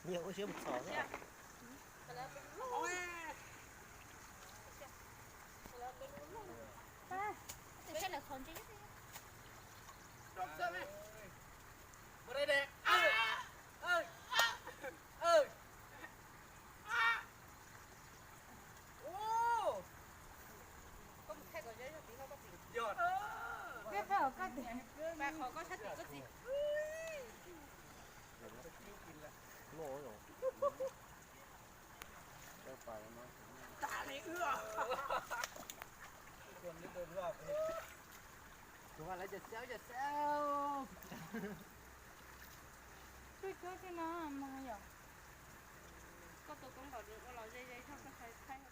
Nyiam ua siab mus txhom xwb. Kuv vaj lawv cov xaub cov xaub. Twb cuab xwb no mas yom. Koj tus koob nkaus nws ua los ze ze zog koj txhais thaij.